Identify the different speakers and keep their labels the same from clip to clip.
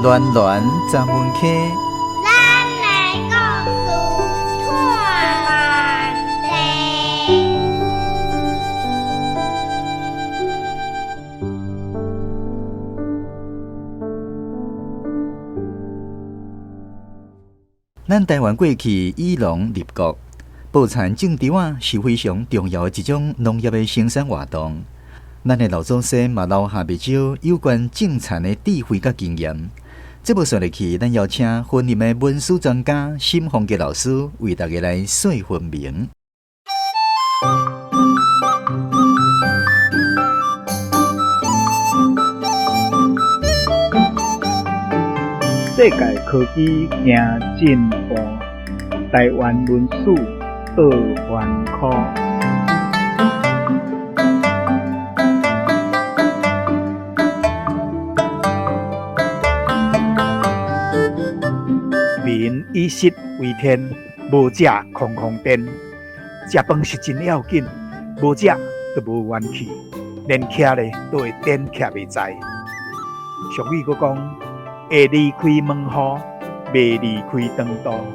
Speaker 1: 巒巒十门溪，
Speaker 2: 咱的故事拖慢地。
Speaker 1: 咱台灣過去以農立國，哺田種稻仔是非常重要的一種農業的生產活動。咱的老祖先嘛留下袂少有關種田的智慧佮經驗。節目紲落去，咱邀請雲林的文史專家沈鳳杰老師為大家來細分明。
Speaker 3: 世界科技行進步，台灣文史倒翻科。民以食為天，無食空空顛。食飯是真要緊，無食就無元氣，連徛咧都會顛徛袂在。俗語閣講，會離開門戶，袂離開腸肚。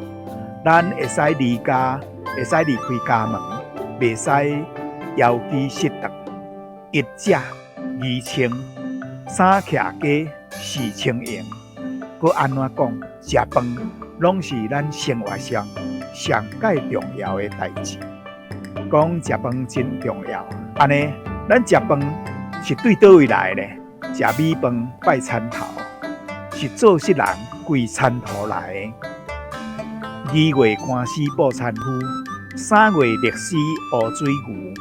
Speaker 3: 咱會使離家，會使離開家門，袂使枵飢失腸。一食二穿，三徛家，四充閒。閣按怎講，食飯攏是咱生活上上蓋重要的代誌。講食飯真重要，按呢，咱食飯是對佗位來的呢？食米飯拜田頭，是做穡人歸田土來的。二月官司捕田夫，三月歷史烏水牛。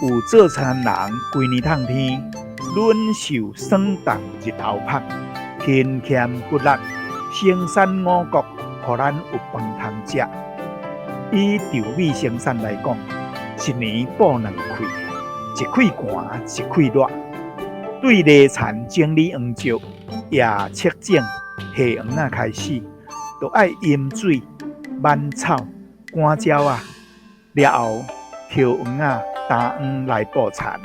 Speaker 3: 有做田人規年迵天，忍受霜凍日頭曝，勤儉骨力，生產五穀，予咱有飯通食。以稻米生產來講，一年哺兩季，一季寒，一季熱。對犁田整理黃石，也測種下黃仔開始，就愛淹水、挽草、趕鳥仔，了後挑黃仔、擔黃來哺田。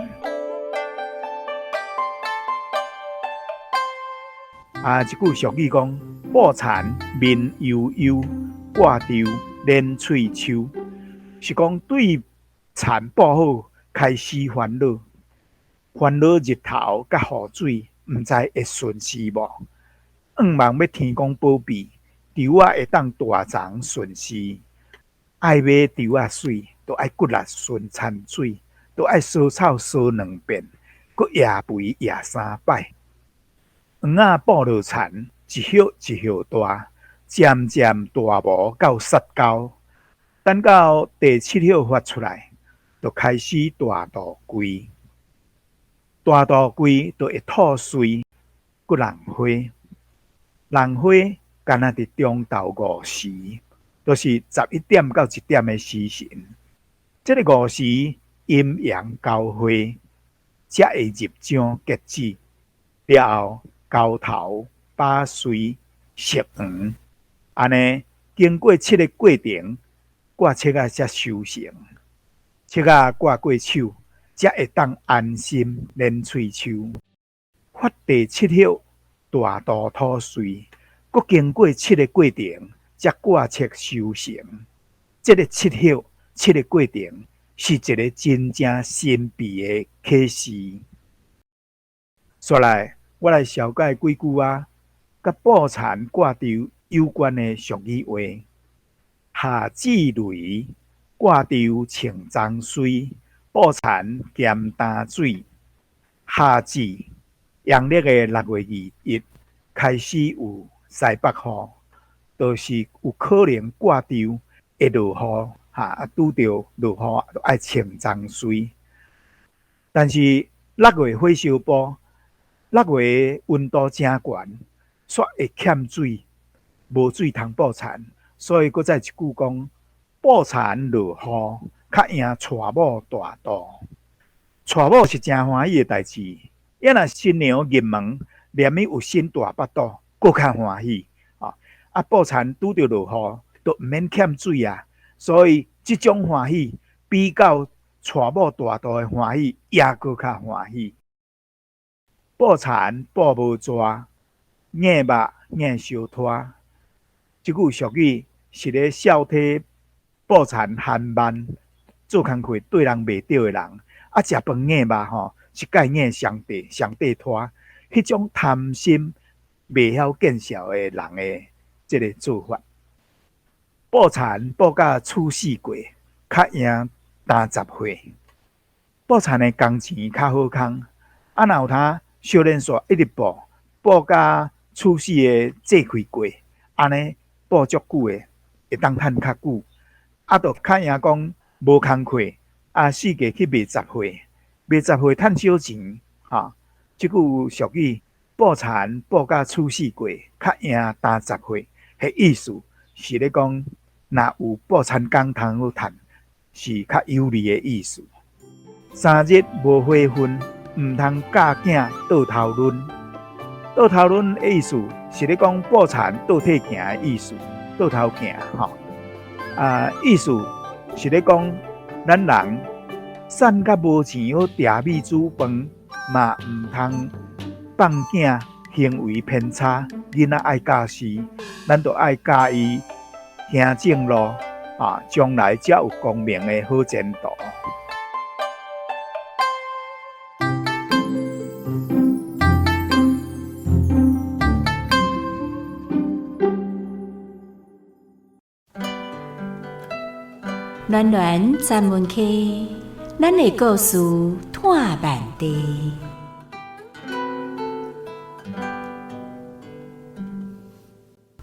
Speaker 3: 啊，一句俗語講：哺田面悠悠，掛稻連喙秋。是講對田哺好，開始煩惱，煩惱日頭佮雨水，毋知會順時無？向望欲天公保庇，稻仔會當大叢順時。愛買稻仔媠，就愛骨力巡田水，就愛疏草疏兩遍，閣掖肥掖三擺。黃仔哺落田，一葉一葉大，漸漸大無到殺溝。等到第七葉發出來，就開始大肚規。大肚規就會吐穗，閣弄花。弄花敢若佇中晝午時，就是11點到1點的時辰。這个午時陰陽交匯，才會入漿結籽。了後鉤頭把穗熟黃，按呢經過七个過程，掛七仔才收成。七仔掛過手，才會當安心連喙秋。發第七葉大肚吐穗，閣經過七个過程，才掛七收成。這个七葉七个過程，是一个真正神秘的啟示。紲來，我來紹介幾句仔，佮哺田掛稻有關的俗語話。夏至雷，掛稻穿欉穗，哺田兼擔水。夏至，陽曆的6月21開始有西北雨，就是有可能掛稻會落雨，哈，啊，拄著落雨就愛穿欉穗。但是六月火燒埔，六月溫度誠懸，煞會欠水，無水通哺田，所以閣再一句講，哺田落雨，較贏娶某大肚。娶某是誠歡喜的代誌，啊若新娘入門，連伊有新大腹肚，閣較歡喜。啊，哺田拄著落雨，就毋免欠水啊，所以這種歡喜比較娶某大肚的歡喜，猶閣較歡喜。哺田哺無逝，硬肉硬相拖，這句俗語是咧笑提布田憨慢，做工課對人袂著的人。啊，食飯硬肉吼，是蓋硬相綴相綴拖，彼種貪心袂曉見笑的人的這个做法。布田布甲處四過，較贏擔十歲。布田的工錢較好空，啊，若有通小連續一直布，布甲處死的祭開過，按呢布足久的會當趁較久，啊，就較贏講無工課，啊，四界去賣雜貨，賣雜貨趁小錢，哈。這句俗語，布田布甲處四過，較贏擔十歲，彼意思是咧講，若有布田工通好趁，是較有利的意思。三日無火份，毋通教囝倒頭掄。倒頭掄的意思是咧講布田倒退行的意思，倒頭行吼。啊，意思是咧講咱人散甲無錢好挃米煮飯，嘛毋通放囝行為偏差。囡仔愛教示，咱就愛教伊行正路啊，將來才有光明的好前途。
Speaker 4: 暖暖专门溪，咱的故事湠万地。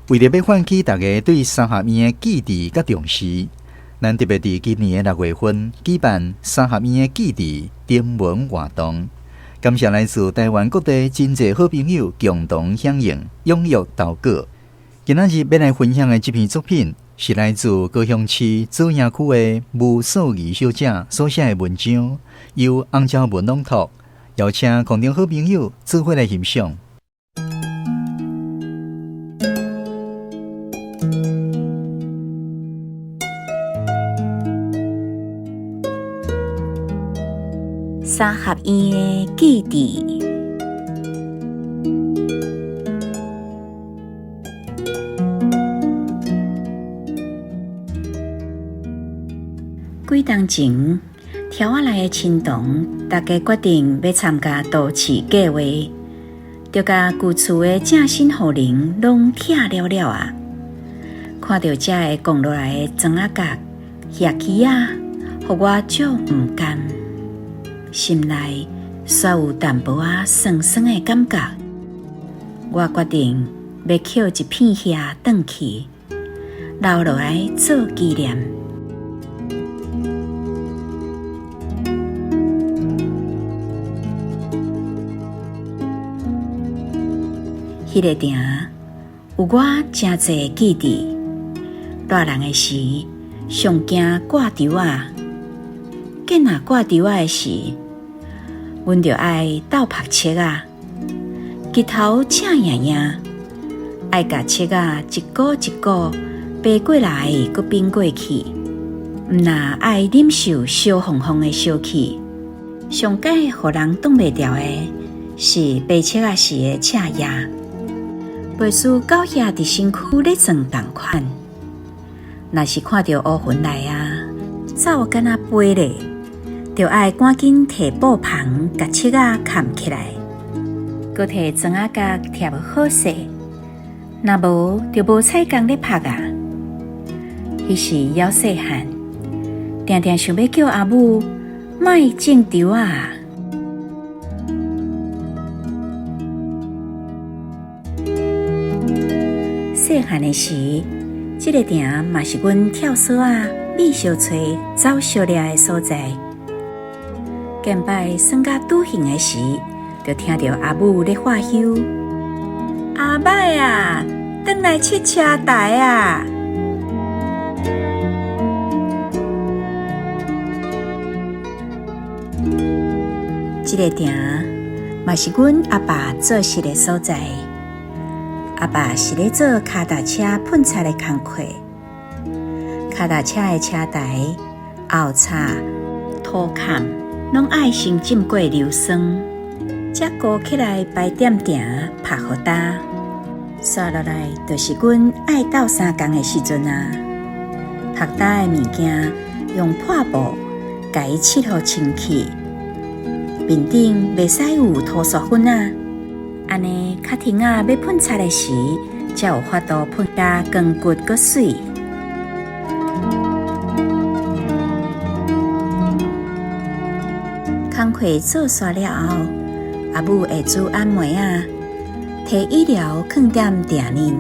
Speaker 1: 为著欲唤起大家对三合院的记忆佮重视，咱特别伫今年的六月份举办三合院的记忆征文活动。感谢来自台湾各地真济好朋友共同响应，踊跃投稿。今仔日欲来分享的这篇作品，是来自高雄市左营区的吴素仪小姐所写的文章，由洪昭文朗读，邀请空中好朋友做伙来欣赏。
Speaker 4: 三合院的记忆。几冬前，柱仔内的亲同，大家决定欲参加都市计划，就共旧厝的正新户灵拢拆了了啊！看著遮个降落来的砖仔角、叶枝仔，予我足毋甘，心内煞有淡薄仔酸酸的感觉。我决定欲捡一片叶转去，留落来做纪念。彼个埕有我诚济的记忆。大人的时，上惊挂柱仔。见若挂柱仔的时，阮就爱斗拍尺仔，日头赤炎炎，爱共尺仔一股一股爬过来，阁变过去，毋若爱忍受烧烘烘的烧气。上盖予人挡袂牢的是爬尺仔时的赤叶。袂输狗叶伫身躯咧转仝款，若是看著乌云来啊，走敢若飞咧，就爱赶紧提布棚，共尺仔崁起来，阁提砖仔角贴好势，若无就无彩工咧拍啊。彼时犹细汉，定定想欲叫阿母莫种稻仔。细汉的时，这个埕嘛是阮跳索仔、覕相揣、走相掠的所在。近摆耍甲拄兴的时，就听著阿母咧喝休：阿歹啊，转来拭车台啊！这个埕嘛是阮阿爸做事的所在。阿爸是咧做跤踏车喷漆的工课，跤踏车的车台、后叉、涂坎，拢爱先浸过硫酸，才糊起来排点埕，拍予焦。煞落來就是阮愛鬥相共的時陣啊！曝焦的物件用破布共伊拭予清氣，面頂袂使有塗刷粉仔，按呢較天仔欲噴漆的時，才有法度噴甲光骨閣媠。工課做煞了後，阿母會煮暗暝仔，提椅寮囥踮埕裡，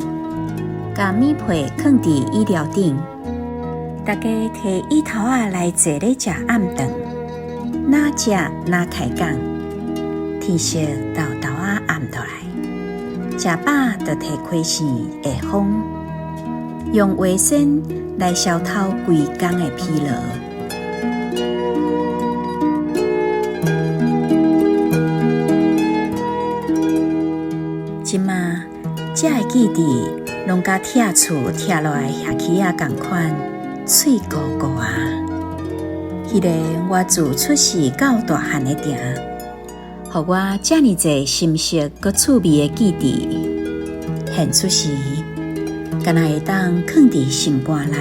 Speaker 4: 共物被囥佇椅寮頂，大家提椅頭仔來坐咧食暗頓，若食若開講，天色沓沓仔暗落來，食飽就提開扇下風，用畫扇來消透規工的疲勞。這馬這个記憶攏佮拆厝拆落來瓦器仔仝款，脆糊糊啊！彼个我自出世到大漢的埕，予我遮爾濟深色閣趣味的記憶。現出時，敢若會當囥佇心肝內，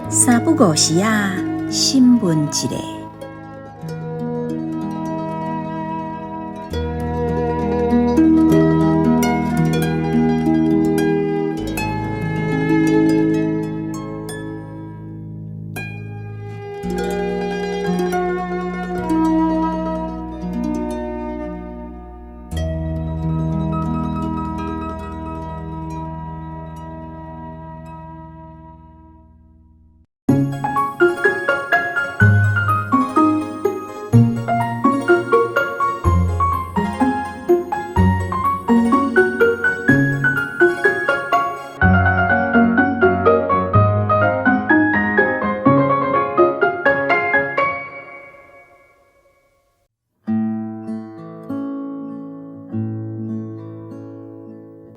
Speaker 4: 三不五時仔審問一下。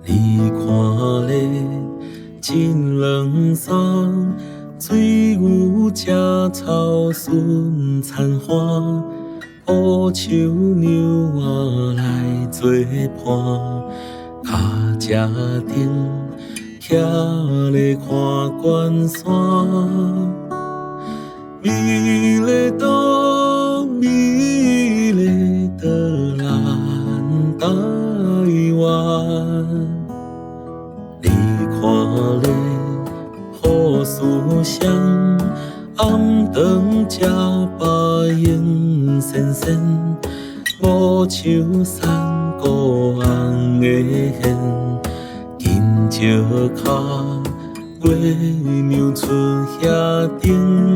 Speaker 5: 你看咧，真冷爽，水牛食草顺田花，乌秋娘仔来做伴，跤车顶徛咧看关山，美丽岛，美丽的咱台湾。你看咧，好思想，暗顿食饱闲仙仙，无像山谷红的现，金石跤，月娘出遐顶。